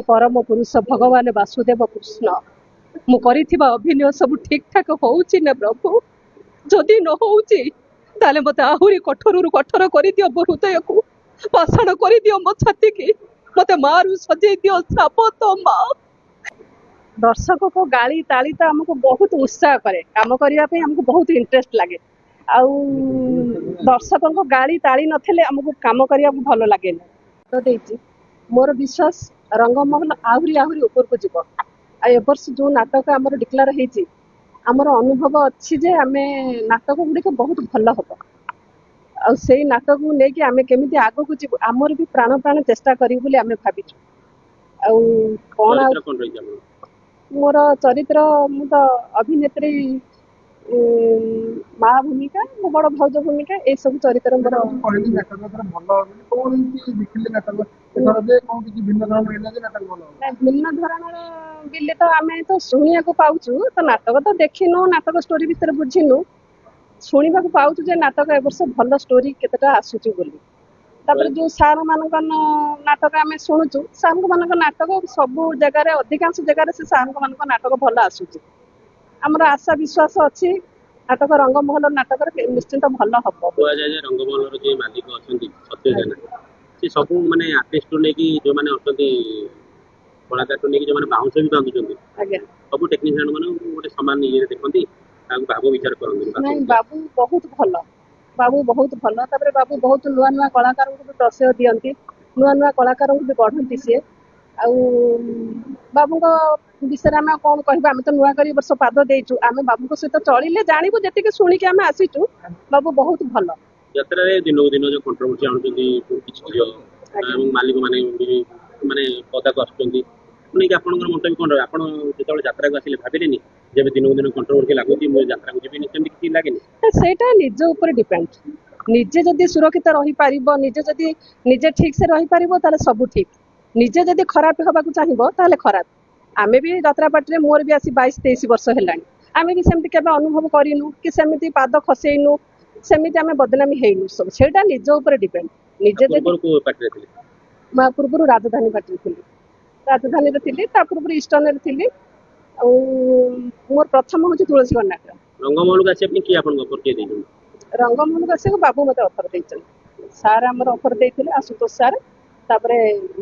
ପରମ ପୁରୁଷ ଭଗବାନ ବାସୁଦେବ କୃଷ୍ଣ, ମୁଁ କରିଥିବା ଅଭିନୟ ସବୁ ଠିକ ଠାକ ହଉଛି ନା ପ୍ରଭୁ? ଯଦି ନ ହଉଛି ତାହେଲେ ମତେ ଆହୁରି କଠୋରରୁ କଠୋର କରିଦିଅ, ମୋ ହୃଦୟକୁ ପାଷାଣ କରିଦିଅ, ମୋ ଛାତିକି ମତେ ମାରୁ ସଜେଇ ଦିଅ, ସାପ ତ ମା। ଦର୍ଶକଙ୍କ ଗାଳି ତାଳି ତ ଆମକୁ ବହୁତ ଉତ୍ସାହ କରେ, କାମ କରିବା ପାଇଁ ଆମକୁ ବହୁତ ଇଣ୍ଟରେଷ୍ଟ ଲାଗେ। ଆଉ ଦର୍ଶକଙ୍କ ଗାଳି ତାଳି ନଥିଲେ ଆମକୁ କାମ କରିବାକୁ ଭଲ ଲାଗେନି। ତ ଦେଇଛି, ମୋର ବିଶ୍ୱାସ ରଙ୍ଗମହଲ ଆହୁରି ଆହୁରି ଉପରକୁ ଯିବ। ଆଉ ଏ ବର୍ଷ ଯୋଉ ନାଟକ ଆମର ଡିକ୍ଲାର ହେଇଛି, ଆମର ଅନୁଭବ ଅଛି ଯେ ଆମେ ନାଟକ ଗୁଡ଼ିକ ବହୁତ ଭଲ ହବ। ଆଉ ସେଇ ନାଟକକୁ ନେଇକି ଆମେ କେମିତି ଆଗକୁ ଯିବୁ, ଆମର ବି ପ୍ରାଣ ପ୍ରାଣ ଚେଷ୍ଟା କରିବୁ ବୋଲି ଆମେ ଭାବିଛୁ। ଆଉ କଣ ଆଉ ଚରିତ୍ର କଣ ରହିଛି ଆପଣଙ୍କର? ମୋର ଚରିତ୍ର, ମୁଁ ତ ଅଭିନେତ୍ରୀ, ମା ଭୂମିକା, ମୋ ବଡ ଭାଉଜ ଭୂମିକା, ଏସବୁ ଚରିତ୍ର ମୋର। କହିଲି ନାଟକ ଏଥର ଭଲ ହବ ବୋଲି, କଣ ଏମିତି ଦେଖିଲେ ନାଟକ ଏଥର ଯେ କଣ କିଛି ଭିନ୍ନ ଧରଣର ହେଲା ଯେ ନାଟକ ଭଲ ହବ? ନା, ଭିନ୍ନ ଧରଣର ବୋଲି ତ ଆମେ ତ ଶୁଣିବାକୁ ପାଉଛୁ, ତ ନାଟକ ତ ଦେଖିନୁ, ନାଟକ ଷ୍ଟୋରି ବିଷୟରେ ବୁଝିନୁ। ଶୁଣିବାକୁ ପାଉଛୁ ଯେ ନାଟକ ଏ ବର୍ଷ ଭଲ ଷ୍ଟୋରି କେତେଟା ଆସୁଛି ବୋଲି। ତାପରେ ଯୋଉ ସାର୍ ମାନଙ୍କ ନାଟକ ଆମେ ଶୁଣୁଛୁ, ସାର୍ଙ୍କ ମାନଙ୍କ ନାଟକ ସବୁ ଜାଗାରେ, ଅଧିକାଂଶ ଜାଗାରେ ସେ ସାର୍ଙ୍କ ମାନଙ୍କ ନାଟକ ଭଲ ଆସୁଛି। ଆମର ଆଶା ବିଶ୍ୱାସ ଅଛି ନାଟକ ରଙ୍ଗମହଲ ନାଟକରେ ନିଶ୍ଚିନ୍ତ ଭଲ ହବ। କୁହାଯାଏ ଯେ ରଙ୍ଗମହଲର ଯିଏ ମାଲିକ ଅଛନ୍ତି ସତ୍ୟ ଜେନା, ସେ ସବୁ ମାନେ ଆର୍ଟିଷ୍ଟରୁ ନେଇକି ଯୋଉମାନେ ଅଛନ୍ତି କଳାକାରଠୁ ନେଇକି ଯୋଉମାନେ ବାଉଁଶ ବି ବାନ୍ଧୁଛନ୍ତି, ସବୁ ଟେକ୍ନିସିଆନ ମାନଙ୍କୁ ଗୋଟେ ସମାନ ଇଏରେ ଦେଖନ୍ତି, ତାଙ୍କୁ ଭାବ ବିଚାର କରନ୍ତି। ନାଇଁ, ବାବୁ ବହୁତ ଭଲ, ବାବୁ ବହୁତ ଭଲ। ତାପରେ ବାବୁ ବହୁତ ନୂଆ ନୂଆ କଳାକାରଙ୍କୁ ବି ପ୍ରଶ୍ରୟ ଦିଅନ୍ତି, ନୂଆ ନୂଆ କଳାକାରଙ୍କୁ ବି ଗଢନ୍ତି ସିଏ। ଆଉ ବାବୁଙ୍କ ବିଷୟରେ ଆମେ ଆଉ କଣ କହିବା? ଆମେ ତ ନୂଆ କରି ଏ ବର୍ଷ ପାଦ ଦେଇଛୁ। ଆମେ ବାବୁଙ୍କ ସହିତ ଚଳିଲେ ଜାଣିବୁ। ଯେତିକି ଶୁଣିକି ଆମେ ଆସିଛୁ, ବାବୁ ବହୁତ ଭଲ। ଯାତ୍ରାରେ ଦିନକୁ ଦିନ ଯୋଉ କଣ୍ଟ୍ରୋଭର୍ସି ଆଣୁଛନ୍ତି କିଛି ଝିଅ ଏବଂ ମାଲିକ ମାନେ ବି ମାନେ ପଦାକୁ ଆସୁଛନ୍ତି ନେଇକି, ଆପଣଙ୍କର ମନ୍ତବ୍ୟ କଣ ରହିବ? ଆପଣ ଯେତେବେଳେ ଯାତ୍ରାକୁ ଆସିଲେ ଭାବିଲେନି ଯେବେ ଦିନକୁ ଦିନ କଣ୍ଟ୍ରୋଭର୍ସି ଲାଗୁଛି, ମୁଁ ଯାତ୍ରାକୁ ଯିବିନି, ସେମିତି କିଛି ଲାଗେନି? ସେଇଟା ନିଜ ଉପରେ ଡିପେଣ୍ଡ। ନିଜେ ଯଦି ସୁରକ୍ଷିତ ରହିପାରିବ, ନିଜେ ଯଦି ନିଜେ ଠିକ ସେ ରହିପାରିବ, ତାହେଲେ ସବୁ ଠିକ। ନିଜେ ଯଦି ଖରାପ ହବାକୁ ଚାହିଁବ ତାହେଲେ ଖରାପ। ଆମେ ବି ଯାତ୍ରା ପାର୍ଟିରେ ମୋର ବି ଆସି 22-23 ବର୍ଷ ହେଲାଣି, ଆମେ ବି ସେମିତି କେବେ ଅନୁଭବ କରିନୁ କି ସେମିତି ପାଦ ଖସେଇନୁ, ସେମିତି ଆମେ ବଦନାମୀ ହେଇନୁ। ସବୁ ସେଇଟା ନିଜ ଉପରେ ଡିପେଣ୍ଡ। ନିଜେ ଯଦି ପୂର୍ବରୁ କୋଉ ପାର୍ଟିରେ ଥିଲେ? ମା ପୂର୍ବରୁ ରାଜଧାନୀ ପାର୍ଟିରେ ଥିଲି, ରାଜଧାନୀରେ ଥିଲି, ତା ପୂର୍ବରୁ ଇଷ୍ଟର୍ନରେ ଥିଲି। ଆଉ ମୋର ପ୍ରଥମ ହଉଛି ତୁଳସୀ ଗଣନାଟ୍ୟ। ରଙ୍ଗମହଲକୁ ଆସିବା ପାଇଁ କିଏ ଆପଣଙ୍କୁ ଅଫର କିଏ ଦେଇଛନ୍ତି? ରଙ୍ଗମହଲକୁ ଆସିବାକୁ ବାବୁ ମତେ ଅଫର ଦେଇଛନ୍ତି। ସାର୍ ଆମର ଅଫର ଦେଇଥିଲେ, ଆଶୁତୋଷ ସାର୍। ତାପରେ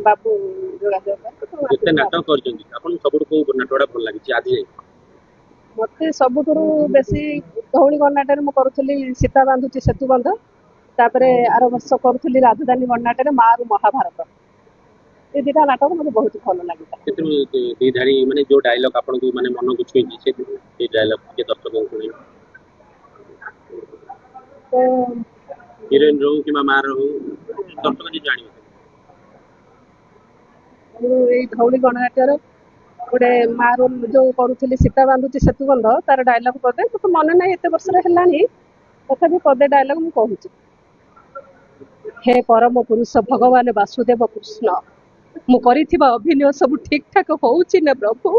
ବାବୁ ଯୋଗାଯୋଗ କଲେ। ଯେତେ ନାଟକ କରିଛନ୍ତି, ଆପଣଙ୍କୁ ସବୁଠୁ କୋଉ ନାଟକଟା ଭଲ ଲାଗିଛି ଆଜି ଯାଏ? ମତେ ସବୁଠାରୁ ବେଶୀ ଧଉଳି ଗଣନାଟ୍ୟରେ ମୁଁ କରୁଥିଲି ସୀତା ବାନ୍ଧୁଛି ସେତୁ ବନ୍ଧ। ତାପରେ ଆର ବର୍ଷ କରୁଥିଲି ରାଜଧାନୀ ଗଣନାଟ୍ୟରେ ମାରୁ ମହାଭାରତ। ଏ ଦିଟା ନାଟକ ମତେ ବହୁତ ଭଲ ଲାଗିଥିଲା। ସେଥିରୁ ଦି ଧାଡ଼ି, ମାନେ ଯୋଉ ଡାଇଲଗ ଆପଣଙ୍କୁ ମାନେ ମନକୁ ଛୁଇଁଛି, ସେ ଡାଇଲଗ ଟିକେ ଦର୍ଶକଙ୍କୁ ଶୁଣେଇବେ। ତ ହିରୋଇନ ହଉ କିମ୍ବା ମାର ହଉ, ଦର୍ଶକ ଯିଏ ଜାଣିବେ। ମୁଁ ଏଇ ଧଉଳି ଗଣନାଟ୍ୟର ଗୋଟେ ମା ରୋଲ ଯୋଉ କରୁଥିଲି ସୀତା ବାନ୍ଧୁଛି ସେତୁ ବନ୍ଧ, ତାର ଡାଇଲଗ ପଦେ ମତେ ମନେ ନାହିଁ, ଏତେ ବର୍ଷର ହେଲାଣି, ତଥାପି ପଦେ ଡାଇଲଗ ମୁଁ କହୁଛି। ହେ ପରମ ପୁରୁଷ ଭଗବାନ ବାସୁଦେବ କୃଷ୍ଣ, ମୁଁ କରିଥିବା ଅଭିନୟ ସବୁ ଠିକ ଠାକ ହଉଛି ନା ପ୍ରଭୁ?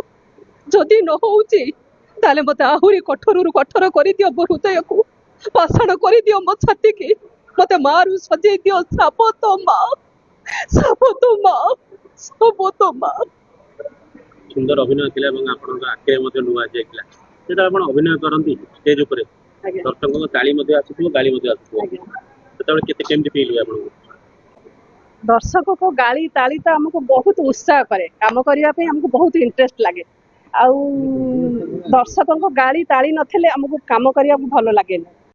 ଯଦି ନ ହଉଛି ତାହେଲେ ମତେ ଆହୁରି କଠୋରରୁ କଠୋର କରିଦିଅ, ମୋ ହୃଦୟକୁ ପାଷାଣ କରିଦିଅ, ମୋ ଛାତିକି ମତେ ମାରୁ ସଜେଇ ଦିଅ, ସାପ ତ ମା, ସାପ ତ ମା, ସାପ ତ ମା। ସୁନ୍ଦର ଅଭିନୟ ଥିଲା ଏବଂ ଆପଣଙ୍କ ଆଖିରେ ମଧ୍ୟ ଲୁହ ଆସିଯାଇଥିଲା। ଯେତେବେଳେ ଆପଣ ଅଭିନୟ କରନ୍ତି ଷ୍ଟେଜ ଉପରେ, ଦର୍ଶକଙ୍କ ତାଳି ମଧ୍ୟ ଆସୁଥିବ, ଗାଳି ମଧ୍ୟ ଆସୁଥିବ, ସେତେବେଳେ କେତେ କେମିତି ଫିଲ୍ ହୁଏ ଆପଣଙ୍କୁ? ଦର୍ଶକଙ୍କ ଗାଳି ତାଳି ତ ଆମକୁ ବହୁତ ଉତ୍ସାହ କରେ, କାମ କରିବା ପାଇଁ ଆମକୁ ବହୁତ ଇଣ୍ଟରେଷ୍ଟ ଲାଗେ। ଆଉ ଦର୍ଶକଙ୍କ ଗାଳି ତାଳି ନଥିଲେ ଆମକୁ କାମ କରିବାକୁ ଭଲ ଲାଗେନି।